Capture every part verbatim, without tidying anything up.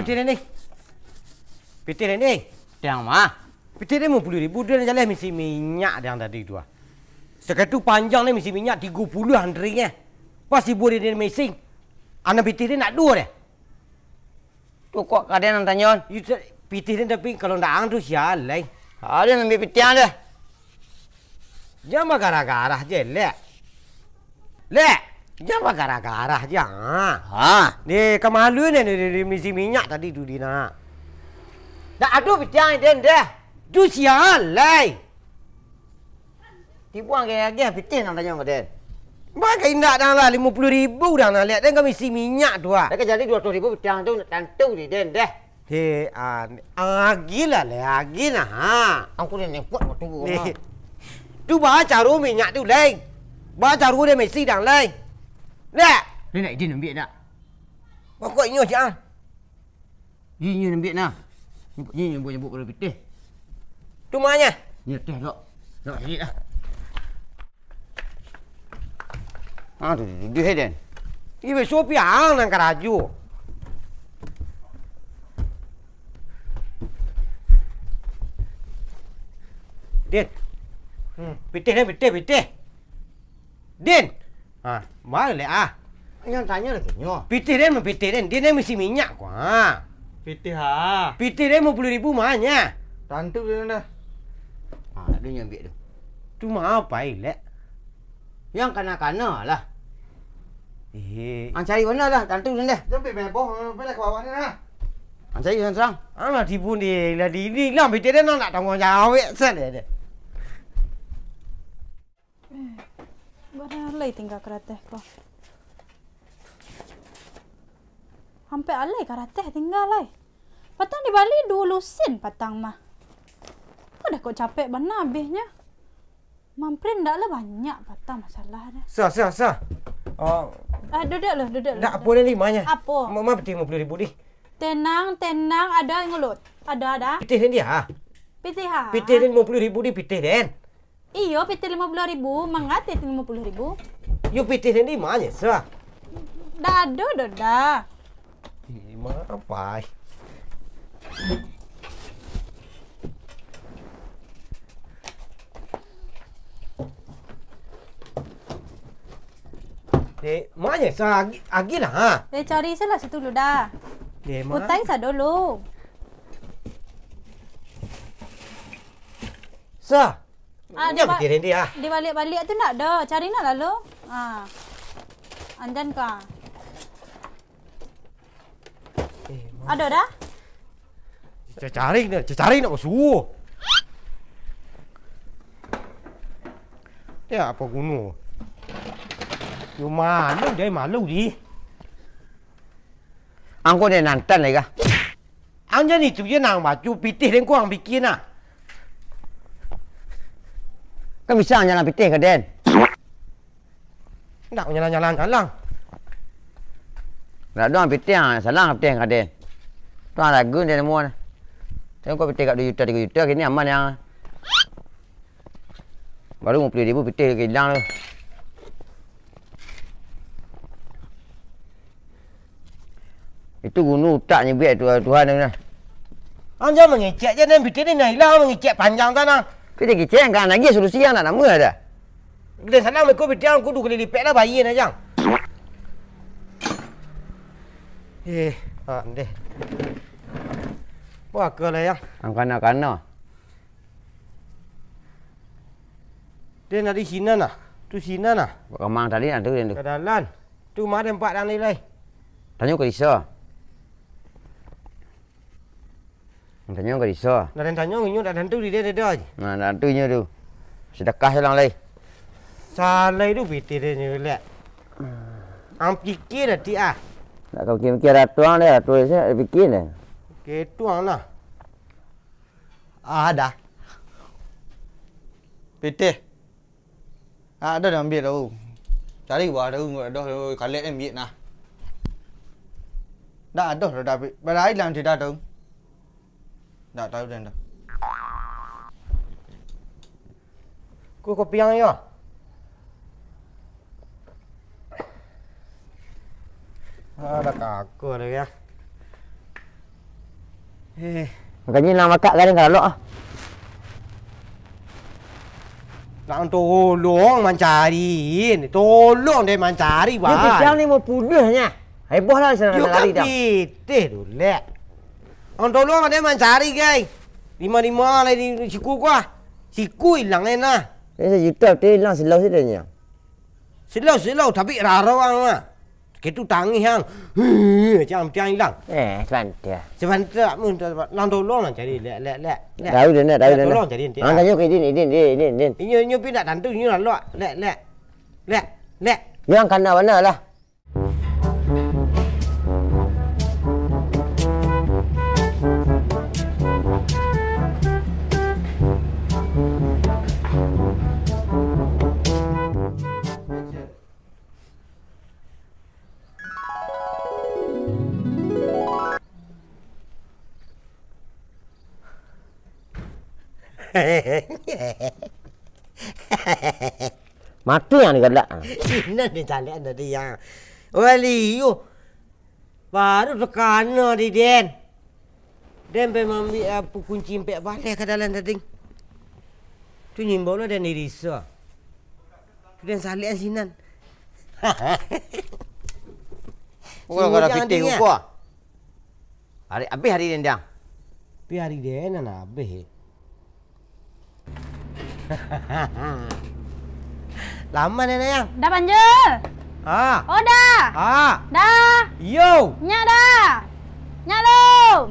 Pitih den ni. Pitih den ni. Tiang mah. Pitih den limo puluah ribu, den jaleh misi minyak den tadi tu ah. Sakatu panjang ni misi minyak tigo puluah antrinyo. Pas tibo di den misi. Anak pitih den nak duo deh. Tu kok ka den nan tanyo? Yo, pitih den tapi kalau ndak ang tu sia lai. Ado nan ambiak pitih ang deh. Jan bagarah-garah je, Lek. Lek, jan bagarah-garah je, ha. Ha. Ni, ka malu ni, ni, ni, ni, misi minyak tadi tu, Dina. Dak ado pitih ang den deh. Tu sia lai. Tibo ang agiah pitih nan tanyo ka den. Baa ka indak dang lah, limo puluah ribu dang lah, Lek, den ka misi minyak tu ah. Dak ka jadi duo ratuih ribu pitih ang tu, tantu di den deh. He, an-, agiah lah, Lek, agiah nah, ha. Angku ni nempok waktu tu, ha. Tu baa caro minyak tu, Lek? Baa caro den misi dang, Lek? Lek! Ni nak izin ambiak dak? Pokok inyo siang. Inyo ambiak nah. Inyo nyebut-nyebut pado pitih. Tu ma nyo? Ni teh, Lok. Lok, cari lah. Ah, tu, tu, tu, tu, Den. Ih, bisuak piang nan karajo. Din. Hmm. Pitih, Den, pitih, pitih. Din. Ha, baa, Lek, ah. Nyo tanyo lagi nyo. Pitih den, pitih den. Den, den misi minyak ko, ha. Pitih, ha. Pitih den limo puluah ribu ma nyo. Tantu den dah. Ha, ado nyo ambiak tu. Tu ma pai, Lek? Nan kana-kana lah. Eh. Ang cari bana lah, tantu den dah. Jan ambiak meboh, pai lah ka bawah ni lah. Ang cari surang-surang. Alah, tibo ni, lah di, di, lah pitih den nak tangguang jawek sajo deh. Eh, bara alai tingga karateh ko? Ampek alai karateh tingga lai. Patang dibali duo lusin patang mah. Udah kok capek bana abihnyo. Mamprin ndak lah banyak patang masalah deh. Sa, sa, sa. Oh. Ah, duduk lu, duduk lu. Ndak, apo ni limo nyo? Apo? Ma, ma pitih limo puluah ribu dih. Tenang, tenang, ada ngulut. Ada, ada. Pitih ni dia. Pitih ha? Pitih ni limo puluah ribu dih, pitih den. Iyo, pitih limo puluah ribu, manga pitih limo puluah ribu. Yo, pitih den di ma nyo, Sa? Ndak ado doh, Da. Ih, ma pai. Dek, ma nyo, Sa, agiah, agiah lah, ha. Eh, cari salah satu lu, Da. Dek, ma. Utai sa dulu. Sa, Ah, nyo di ba-, pitih den di, ah. Di baliak-baliak tu ndak ado. Cari nak lalu. Ah. Anjan ka. Eh, ma. Ado dah? Cacari nak, cacari nak basuo. Ya, apo guno? Yo malu deh, malu dih. Angko den nantan lai kah? Ang jan itu je nan baco, pitih den ko ang pikia nah. Kan bisa ang jalang pitih ka den. Ndak nyalang-nyalang, jalang. Ndak doh ang pitih, ang salang pitih ka den. Tu ang ragu den namo nah. Tapi ko pitih ka duo juta, tigo juta, kini aman yang. Baru limo puluah ribu pitih ka ilang tu. Itu guno utak nyo buek tu, Tuhan tu nah. Ang jan mangecek je, nan pitih ni nan ilang, mangecek panjang tanang. Pitih kicek, kan lagi solusi yang nak nama ada. Gede sanang, meko pitih ang kudu kali lipek lah, bayi na jang. Eh, ha, ndeh. Buah ke lah, yang. Ang kana-kana. Dia nak di sini nah. Tu sini nah. Kamang tadi nah, tu, tu. Ka dalam. Tu ma den nampak dalam ni lai. Tanyo ka Isa. Tanyo ka Isa. Nah, den tanyo, inyo dak tantu di dia, dia, dia je. Nah, dak tantu inyo tu. Sedekah salang lai. Salai tu pitih dia nyo, Lek. Ang pikia dah ti ah. Nak kau mikir-mikir ratuang deh, ratuang deh, pikir deh. Oke, tuang lah. Ah, dah. Pitih. Ah, ado dah ambiak tu. Cari bawah tu, ado kalek ambiak nah. Dah ado dah, dah, dah ilang tidak tu. Dak tahu dah dah. Ku kopi yang yo. Ah, dah kaku dah ya. Eh. Makajinyo lah makak gadang ka lalok ah. Nak tolong mancari, tolong deh mancari, Bang. Ni pitiang ni mau puduh nyo. Heboh lah, sinan lari dah. Pitih tu, Lek. Ang tolong deh mancari, gai. Lima-lima lah di siku ko ah. Siku ilang eh nah. Ni sajuta tu ilang silau sudah nyo. Silau, silau, tapi raro ang mah. Kek tu tangih ang. Heh, macam tiang ilang. Eh, sabanta. Sabanta, mun ta-, lang tolong lah cari, lek, lek, lek, lek. Tahu dia nak, tahu dia nak. Tolong cari nanti. Ah, tanya ke Idin, Idin, Idin, Idin, Idin. Inyo, inyo pi nak tantu, inyo lalok. Lek, lek. Lek, lek. Yang kana mana lah? Mati yang digalak. Sinan dicaliak tadi, ya. Wali, yo. Baru takana di den. Den pai maambiak apo kunci ampek baleh ka dalam tadi. Tu nyimbau lah den irisa. Tu den saliak sinan. Bukan kalau pitih ko. Hari, abih hari den, Dang. Tapi hari den nan abih. Lama ni, Nayang? Dah, Panjul. Ah. Oh, dah. Ah. Dah. Yo. Nyak dah. Nyak lu.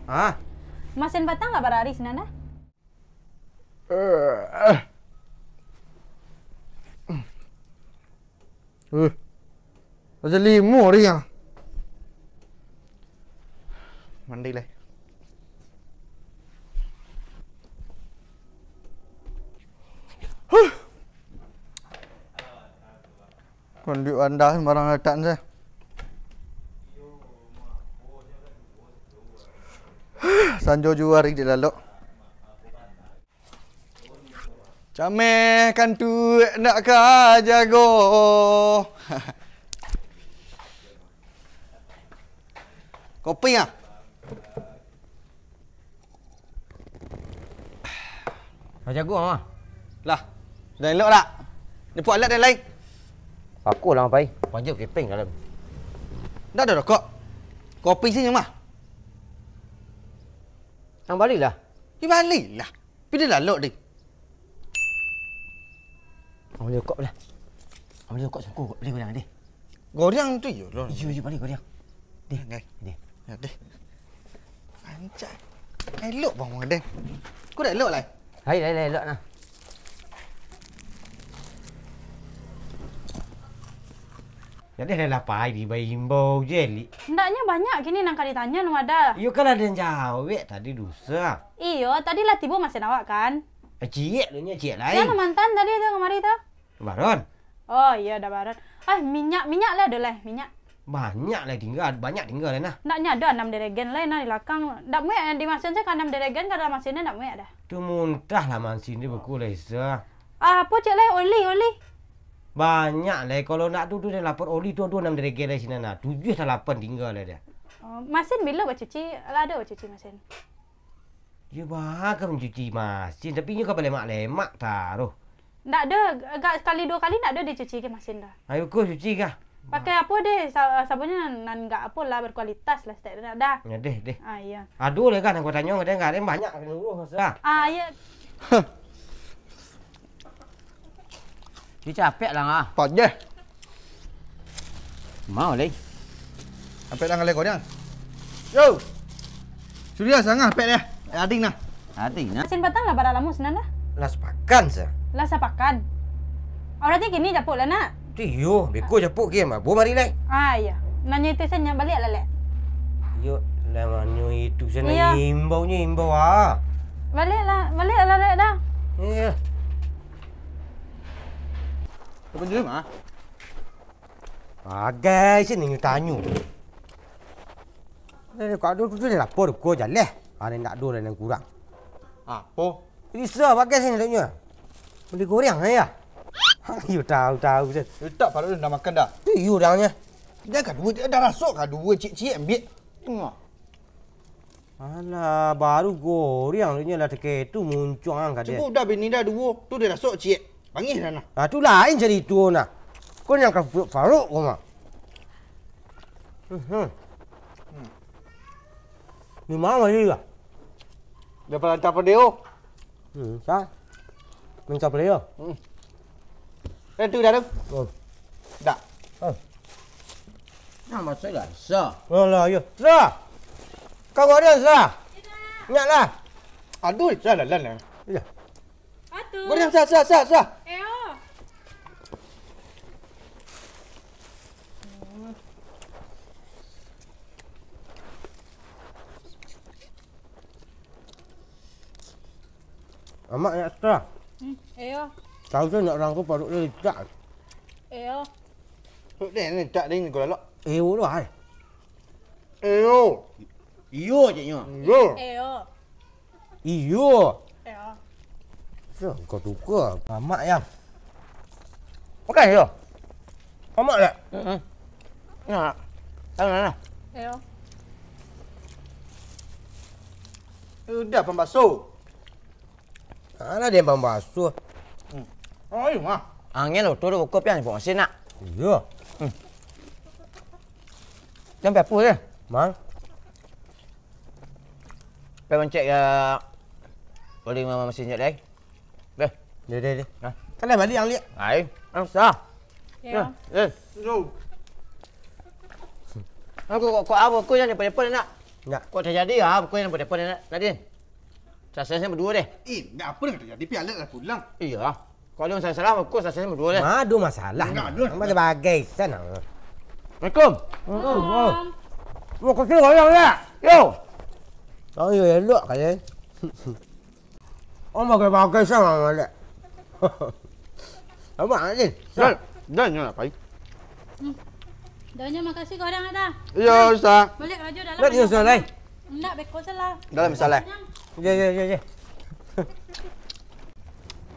Ah. Masin patang lah barari sinan dah. Eh. Raja limo ari ah. Mandi lai. Huh. Konduik anda sembarang letak se. Sanjo juo ari di lalok. Cameh kantuak nak ka jago. Kopi ah. Ka jago ah. Lah, dah elok tak? Ni puak alat dah lain. Aku lah ngapai? Panjang kepeng dalam. Ndak ada rokok. Kopi sini mah. Ang balilah. Di balilah. Pi di lalok deh. Ambo bali rokok lah. Ambo bali rokok sungkuh, bali goreng deh. Goreng tu iyo lo. Iyo, iyo, bali goreng. Deh. Deh. Deh. Ya, deh. Rancak. Elok bang, deh. Ku dah elok lah. Hai, lai, lai, elok nah. Jadi lah pai di baimbau je, Lik. Ndaknyo banyak kini nan ka ditanyo, Numadah. Iyo, kan lah den jawek tadi duso. Iyo, tadi lah tibo masin awak, kan? Eh, ciek lu nyo, ciek lai. Sia nan mantan tadi tu, kamari tu? Baron. Oh, iyo, dah baron. Ah, minyak, minyak lah ado lah, minyak. Banyak lah tingga, banyak tingga lah nah. Ndaknyo ado anam deregen lah nah di lakang. Ndak muek di masin se ka anam deregen, ka dalam masin ndak muek dah. Tu muntah lah masin di buku lah, Isa. Ah, apo cek lai, oli, oli? Banyak lai, kalau nak tu, tu den lapor oli tu, ado anam deregen lai sinan nah. Tujuah talapan tingga lai dah. Oh, masin bilo bacuci? Lah ado bacuci masin? Iyo, bah, ka mancuci masin, tapi inyo ka balemak-lemak taruh. Ndak ado, agak sakali duo kali ndak ado dicuci ka masin dah. Ayo, ko cuci kah? Pakai apo deh, sa-, sabun nan, nan agak apo lah, berkualitas lah, stek tu dah. Ya, deh, deh. Ah, iyo. Ado lai kah, nan ko tanyo, kadang-kadang banyak ka luruh masa. Ah, iyo. Dia capek lah, ngah. Padeh. Mau, Leng. Apek lah ngaleh kau, Diang. Yo. Sudah sangah apek deh. Eh, ading nah. Ading nah. Masin patang lah, bara lamo sinan dah? Lah sapakan sa. Lah sapakan. Oh, berarti kini capuk lah, nak? Iyo, beko capuk ke, mabo mari lai. Ah, iyo. Nanyo itu sajo, baliak lah, Lek. Iyo, lamanyo itu sajo. Iyo. Imbau nyo imbau, ah. Baliak lah, baliak lah, Lek, dah. Iyo. Apa je mah? Bagai sini nyo tanyo. Ni kok ado tu, tu lapor ko jaleh. Ado ndak ado lai nan kurang. Apo? Bisa bagai sini tanyo. Bali goreng aja. Iyo tahu, tahu sen. Letak paruik dah makan dah. Tu iyo dangnyo. Dah kaduo, dah rasok kaduo, ciek-ciek ambiak. Tengok. Alah, baru goreng, inyo lah takeh tu muncuang ka dia. Cubo udah bini dah duo, tu dia rasok ciek. Bangih dah nah. Ah, tu lain carito nah. Ko nan ka paruk-paruk ko mah. Mhm. Ni mah lagi lah. Dia palantar pedih, oh. Hmm, sa. Minta pedih, oh. Hmm. Eh, tu dah tu. Oh. Dah. Oh. Nah, masuk dah. Sa. Oh lah, yo. Sa. Kau goreng, sa. Nyak lah. Aduh, sa lah, lah, lah. Iya. Atu. Goreng, sa, sa, sa, sa. Eo. Amak nak sa. Hmm, eo. Tahu tu nak orang tu parut dia licak. Eo. Parut dia ni licak dia ni, kau lalok. Eo tu, hai. Eo. Iyo, ciknyo. Iyo. Eo. Iyo. Eo. Yo, kau tukar. Amak, Yang. Makan, yo. Amak, tak? Heeh. Nak. Tahu nak, nak? Eo. Udah, pambaso. Alah, dia pambaso. Hmm. Oh, iyo mah. Angin lo, tu buku pian, buku mesin nak. Iyo. Hmm. Jangan papu je. Mang. Pai mancek ka, boleh mama mesin je, dai. Deh. Deh, deh, deh. Nah. Kan dah balik, Ang Liak. Ai, ang sah. Ya. Deh. Yo. Aku kok, kok apa aku yang depan-depan nak? Nak. Kok terjadi apa aku yang depan-depan nak? Nadin. Selesai baduo deh. Eh, ndak apa nan terjadi, Pi Alek lah pulang. Iya. Kok ada masalah, aku selesai baduo deh. Ma, ada masalah. Ndak ada. Nama sebagai sana. Assalamualaikum. Waalaikumsalam. Mau kecil goyang ya? Yo. Oh, iya, elok kali. Oh, bagai-bagai sama, Alek. Abang, Alek. Dah, dah, nyo lah, pai. Hmm. Dah nyo, makasih kau orang ada. Iya, Ustaz. Balik baju dalam. Ndak, iya, Ustaz, lai. Ndak, beko salah. Dalam salah. Ya, ya, ya, ya.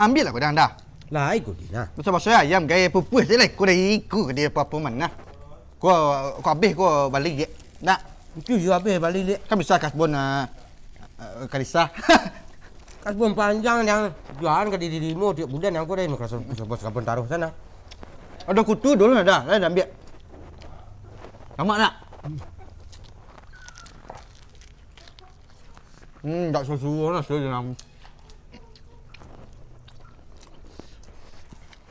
Ambil lah kau dah. Lah, ikut dia nah. Basa-basa ayam, gaya pupuih je lah. Kau dah ikut dia apa-apa mana. Kau, kau habis kau balik je. Nak. Itu yo habis balik, Lek. Kan bisa kasbon, ah, ah, Kalisa. Kasbon panjang yang jualan ka di Dimo tiap bulan yang kau dah ini kasbon, kasbon taruh sana. Ada kutu dulu ada, lah dah ambil. Tamak nak? Hmm, tak suruh-suruh lah, suruh je nam.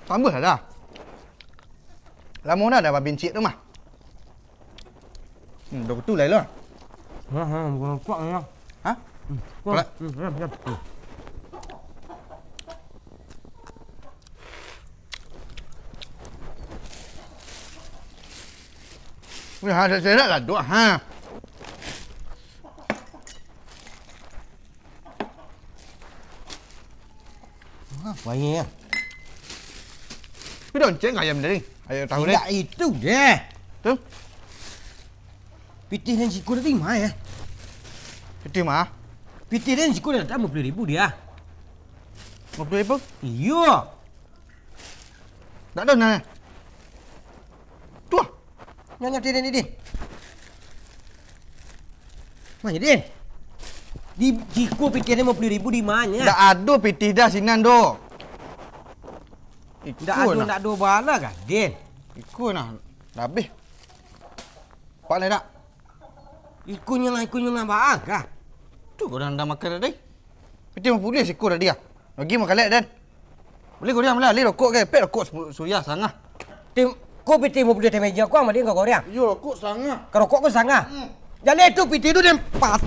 Tambah lah dah. Lama dah dah babi encik tu mah. Hmm, dah betul lah lo. Ha, ha, bukan nampak ya. Ha? Hmm, Kelak. Hmm, ya, ya. Hmm. Wih, ha, serak lah tu, ha. Ha, wangi ya. Tapi dah onceng ayam tadi. Ayam tahu ni. Tidak itu deh. Tu? Pitih dan siku tadi mah ya. Pitih mah? Pitih dan siku dah datang lima puluh ribu dia. Lima puluh ribu? Iyo. Tak ada nah. Tuh. Nyo, nyo, Din, Din, Din. Mano, Din? Di siku pitih limo puluah ribu di mano? Ndak ado pitih dah sinan doh. Ndak ado, ndak ado bala kah, Din? Iko nah, dah habih. Pak lai dak? Iko nyo lah, iko nyo lah baa kah? Tu urang dah makan tadi. Pitih limo puluah siko tadi ah. Bagi makan lek, Den. Bali goreang lah, bali rokok ke? Pek rokok su-, suriah sangah. Tim, ko pitih limo puluah di meja ko, amak dia ka goreang. Iyo, rokok sangah. Ka rokok ko sangah. Hmm. Jadi itu pitih tu dia empat.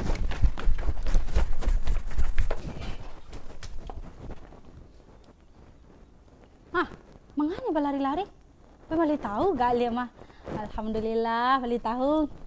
Hah, mangana balari-lari? Pai bali tahu gak liak mah. Alhamdulillah, bali tahu.